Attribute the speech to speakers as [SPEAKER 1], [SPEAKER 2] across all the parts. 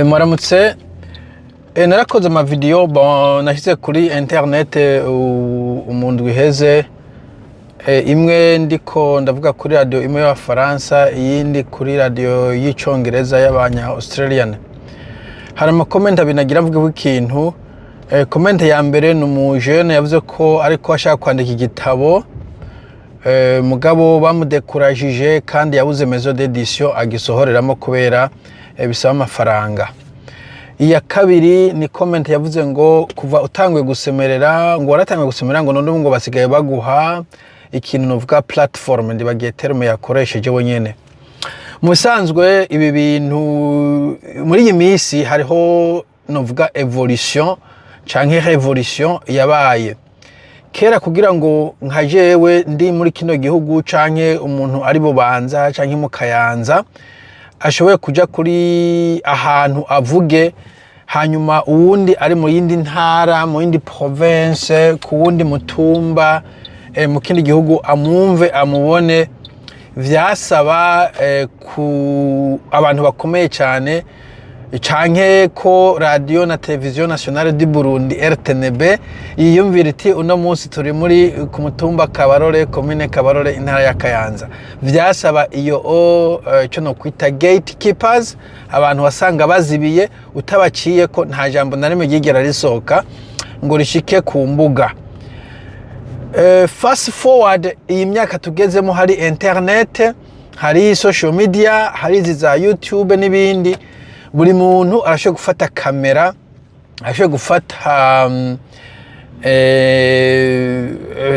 [SPEAKER 1] Mwaramutse. Narakoze amavideo, bon, nashyize kuri internet mu ndwi iheze. Imwe ndiko ndavuga kuri radio imwe y'Abafaransa, iyindi kuri radio y'Icongereza y'abanya Australian. Hari amacomments abiri nagira mvugeho ikintu. Comment ya mbere ni umujene yavuze ko ariko ashaka kwandika igitabo, mugabo bamudekurajije kandi yabuze maison d'édition agisohoreramo kubera bisaba amafaranga. Iya kabiri ni comment yavuze ngo kuva utanguye gusemerera, ngo waratanguye gusemerera, ngo none ubu ngo basigaye baguha ikintu novuga platform, ndibagiye terme yakoresheje wenyene. Mu bisanzwe ibi bintu muri iyi minsi hariho novuga évolution canke révolution yabaye. Kera kugira ngo nka jewe ndi muri kino gihugu canke umuntu ari Bubanza canke mu Kayanza ashoboye kuja kuri ahantu avuge, hanyuma uwundi ari mu yindi ntara, mu yindi province, ku wundi mutumba, mu kindi gihugu amwumve, amubone, vyasaba ku abantu bakomeye cyane canke ko radio na televiziyo nationale du Burundi, RTNB, yiyumvira iti uno munsi turi muri ku mutumba Kabarore, komine Kabarore, intara ya Kayanza. Vyasaba iyo o ico no kwita gatekeepers, abantu wasanga bazibiye, utabaciye ko nta jambo na rimwe ryigera risohoka ngo rishike ku mbuga. Fast forward iyi myaka tugezemo, hari internet, hari social media, hari izi za YouTube n'ibindi. Buri muntu arashoboye gufata kamera, arashoboye gufata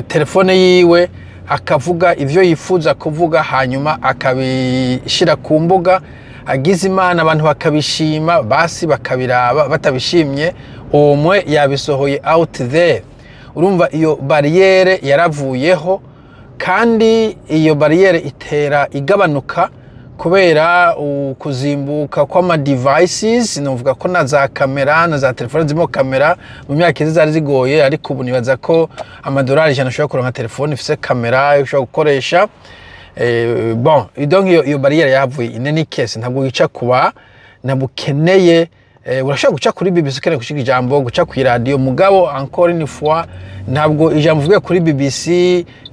[SPEAKER 1] telefone yiwe, akavuga ivyo yifuza kuvuga, hanyuma akabishira ku mbuga. Agize Imana abantu bakabishima, basi bakabiraba, batabishimye umwe yabisohoye out there. Urumva iyo barrière yaravuyeho, kandi iyo barrière itera igabanuka kubera kuzimbuka kw'ama devices. Novuga ko na za kamera na za telefone zirimo kamera, mu myaka izi zari zigoye, ariko ubu nibaza ko amadolari 100 ushobora kuronka telefone ifise kamera ushobora gukoresha. Bon, donc iyo barrière yahavuye. In any case, ntabwo wica kuba, ntabwo ukeneye, urashobora guca kuri BBC ukeneye gushika ijambo, guca ku radio, mugabo encore une fois ntabwo ijambo uvugiye kuri BBC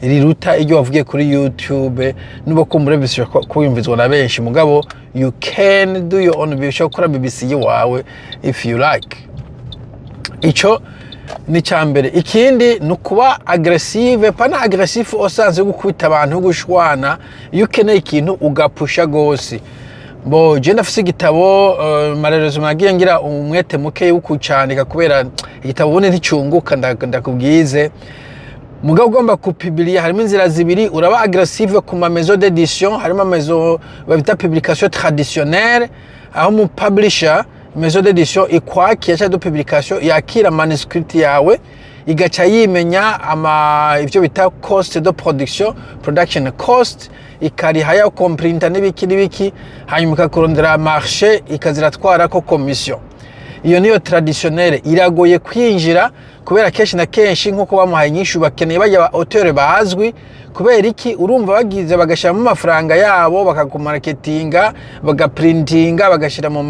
[SPEAKER 1] riruta iryo wavugiye kuri YouTube, nubwo kumbure BBC ushobora kwiyumvizwa na benshi. Mugabo you can do your own, ushobora gukora BBC yiwawe if you like. Ico ni cya mbere. Ikindi ni ukuba agressive, pana agressive au sens yo gukubita abantu, yo gushwana. Iyo ukeneye ikintu ugapusha gose. Bo je ndafise igitabo, malheureusement nagiye ngira umwete muke wo kucandika kubera igitabo ubundi nticunguka, ndakubwize. Mugabo ugomba kupublier, harimo inzira zibiri: uraba agressive ku ma maison d'édition, harimo maison babita publication traditionnelle, aho mu publisher, maison d'édition ikwakira cyangwa de publication yakira manuscript yawe, igaca yimenya ama ivyo bita cost de production, production cost, ikariha ya comprinta n'ibiki n'ibiki, hanyuma ikakurondera marché, ikaziratwara ko commission. Iyo niyo traditionnelle, iragoye kwinjira kubera kenshi na kenshi nk'uko bamuhaye inyishu, bakeneye bajya ba auteur bazwi. Kubera iki? Urumva bagize bagashyiramo amafaranga yabo, bakakumarketinga, bagaprintinga, bagashyira mu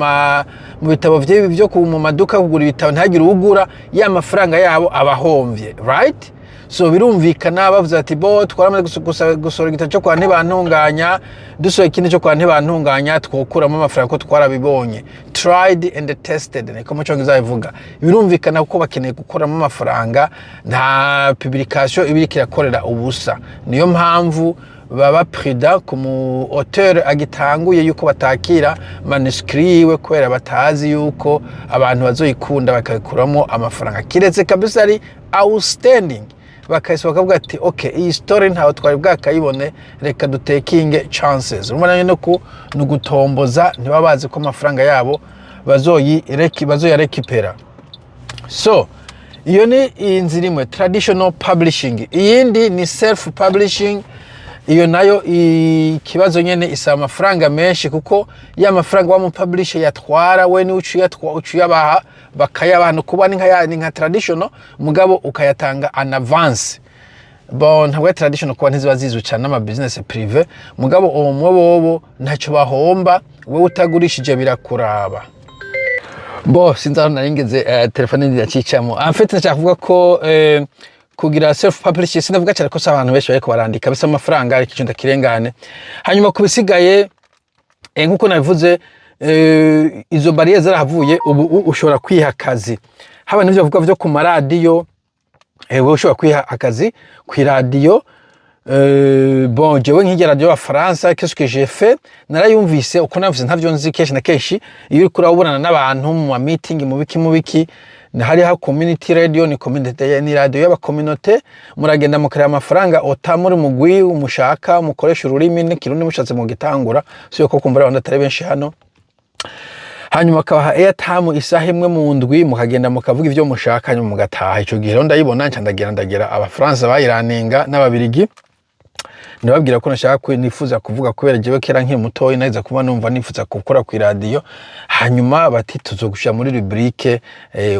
[SPEAKER 1] bitabo vy'ibi byo mu maduka kugura ibitabo, ntihagire uwugura, ya mafaranga yabo abahomvye, right? So birumvikana bavuze ati bo twaramaze gusohora igitabo cyo kwa Ntibantunganya, dusohoye ikindi cyo kwa Ntibantunganya twokuramo amafaranga ko twarabibonye, tried and tested, niko mu Cyongereza bivuga. Birumvikana kuko bakeneye gukuramo amafaranga, nta publication iba iriko irakorera ubusa. Niyo mpamvu baba prudent ku mu auteur agitanguye yuko batakira manuscrit yiwe, kubera batazi yuko abantu bazoyikunda bakayikuramo amafaranga, kiretse kabisa ari outstanding, bakahise bakavuga ati ok, iyi story ntawe twari bwakayibone, reka dutekinge chances. Urumva nayo no ku ni ugutomboza, ntibaba bazi ko amafaranga yabo bazoyarekipera. So iyo ni inzira imwe, traditional publishing. Iyindi ni self publishing. Iyo nayo ikibazo nyene isaba amafaranga menshi, kuko ya mafaranga wa mu publisher yatwara, we ni uca uyabaha, bakayabaha. No kuba ni nka traditional, mugabo ukayatanga en avance. Bon, ntabwo ari traditional kuba ntiziba zizwi cyane n'ama business privé, mugabo umwe bobo ntacyo bahomba, wowe utagurishije birakuraba. Bo sinzi aho nari ngeze, telefone ndacicamo. En fait, ndashaka kuvuga ko kugira self publishing, sinavuga cyane ko si abantu benshi bariko barandika, bisa amafaranga, ariko ico ndakirengane. Hanyuma ku bisigaye, nkuko nabivuze, izo barrières zarahavuye. Ubu ushobora kwiha akazi, haba n'ivyo bavuga vyo ku maradiyo, wewe ushobora kwiha akazi ku iradiyo. Bon, jewe nk'irya radiyo y'Abafaransa, qu'est-ce que j'ai fait? Narayumvise uko navuze, ntavyo nzi. Kenshi na kenshi iyo uriko urabonana n'abantu mu ma meeting, mu biki mu biki, hariho community radio, ni community, ni radio y'aba communauté. Muragenda mukareba amafaranga ota muri mugwi mushaka mukoresha ururimi n'ikirundi mushatse mu gitangura, si ko kumbura abantu atari benshi hano. Hanyuma akabaha airtime isaha imwe mu ndwi, mukagenda mukavuga ivyo mushaka, hanyuma mugataha. Ico gihe rero ndayibona, nca ndagera Abafaransa bayiraninga n'Ababirigi, ndababwira ko nashaka nifuza kuvuga, kubera jewe kera nkiri mutoyi naheza kuba numva nifuza gukora ku iradiyo. Hanyuma bati: "Tuzogushira muri rubrique."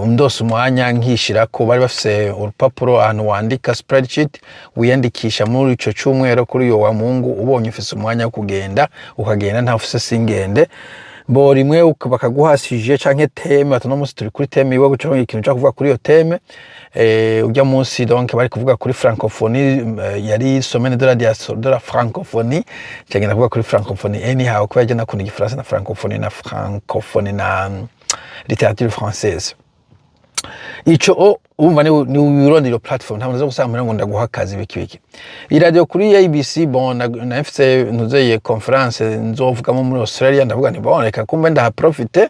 [SPEAKER 1] Undose umwanya nkishirako. Bari bafise urupapuro ahantu wandika, spreadsheet, wiyandikisha muri ico cumweru kuri uyo wa Mungu. Ubonye ufise umwanya wo kugenda, ukagenda, nta ufise singende. Bo rimwe bakaguha sujet canke thème, bati: "Uno munsi turi kuri thème iwe guca ikintu cyo kuvuga kuri iyo thème." Ujya munsi donc bari kuvuga kuri francophonie, yari semaine de la francophonie, cyagenda kuvuga kuri francophonie anyhow, kubera je nakunda igifaransa na francophonie na littérature française. Ico o urumva ni wirondera platform, ntabwo nza gusanga ngo ndaguha akazi biki biki. Iradiyo kuri ABC, bon, na mfise ntuzeye conférence nzovugamo muri Australia, ndavuga nti: "Bon, reka kumbe ndahaprofite."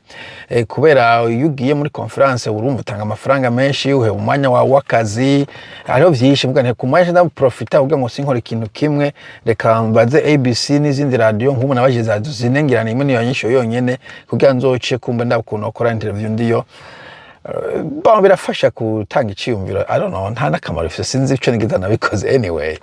[SPEAKER 1] Kubera iyo ugiye muri conférence, urumva utanga amafaranga menshi, uheba umwanya wawe w'akazi, hariho vyinshi. Mvuga nti: "Ku mwanya ndaprofita kugira ngo sinkore ikintu kimwe, reka mbaze ABC n'izindi radiyo." Nk'ubu nabajije za zinengirana, imwe niyo nyisho yonyene, kugira nzoce kumbe ndakuntu bakora interview ndiyo. Bon, birafasha gutanga iciyumviro. I don't know, nta n'akamaro bifise, sinzi ico nigeze nabikoze. Anyway,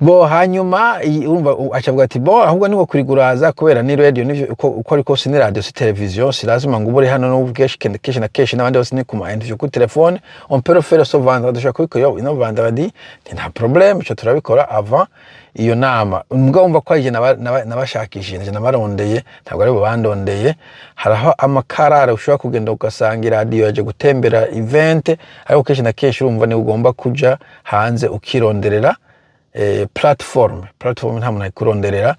[SPEAKER 1] bo hanyuma urumva acavuga ati: "Bo ahubwo niwo kuriguraza, kubera ni radio, nivyo uko ariko si ni radio, si television, si lazima ngo ubure hano n'ubu kenshi kenshi na kenshi n'abandi bose ni kuma interview kuri telefone. On peut le faire ce vendredi, dushobora kubikora ino vendredi." Nti: "Nta problème, ico turabikora avant iyo nama." Mugabo wumva ko ari je nabashakishije, nje nabarondeye, ntabwo ari bo bandondeye. Haraho amakarara ushobora kugenda ugasanga iradiyo yaje gutembera event, ariko kenshi na kenshi urumva ni ugomba kuja hanze ukironderera platform. Platform nta muntu ayikuronderera,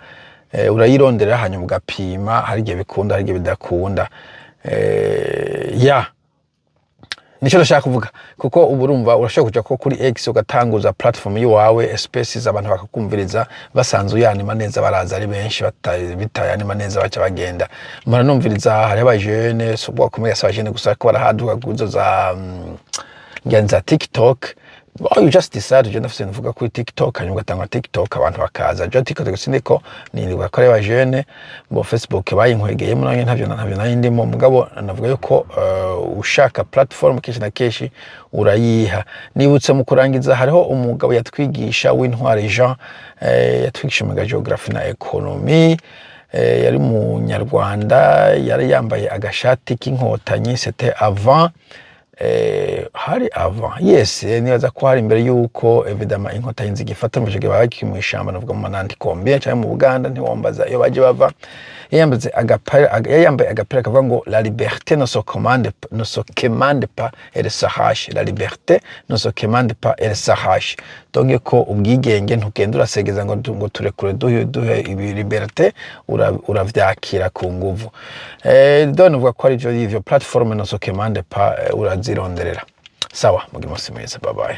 [SPEAKER 1] urayironderera, hanyuma ugapima. Hari igihe bikunda, hari igihe bidakunda. Ya, nico ndashaka kuvuga, kuko ubu urumva urashobora kuja ko kuri X ugatanguza platform yiwawe, spaces, abantu bakakumviriza. Basanze uyanima neza baraza ari benshi, bitayanima neza baca bagenda. Mpora numviriza hariho abajene, si ubwoko kumwe, si abajene gusa, ariko barahaduka kuzo za ngenza TikTok. Oh, you just decide ugenda ufise mvuga kuri TikTok, hanyuma ugatanga TikTok, abantu bakaza. Je TikTok sindiko ni bakore ba jeune bo. Facebook bayinkwegeyemo, nanjye ntavyo nari ndimo. Mugabo navuga yuko ushaka platform, kenshi na kenshi urayiha. Nibutse mu kurangiza, hariho umugabo yatwigisha w'Intwari Jean, yatwigisha mu geography na economy, yari munyarwanda, yari yambaye agashati k'Inkotanyi. C'était avant, hari avant, yes, nibaza ko hari imbere yuko évidemment Inkotanyi zigifata mu gihe baba mu ishamba, navuga mu manandi combien cyangwa mu Buganda, ntiwombaza iyo baje bava. Yari yambaye agapira kavuga ngo: "La liberté ne se commande pas, elle s'arrache. La liberté ne se commande pas, elle s'arrache." Donc ko ubwigenge ntugenda urasegeza ngo turekure, duhe ibi liberté, uravyakira ku nguvu. Donc uvuga ko ari ivyo platform ne se commande pas, urazironderera. Sawa, mugire umunsi mwiza, bye bye.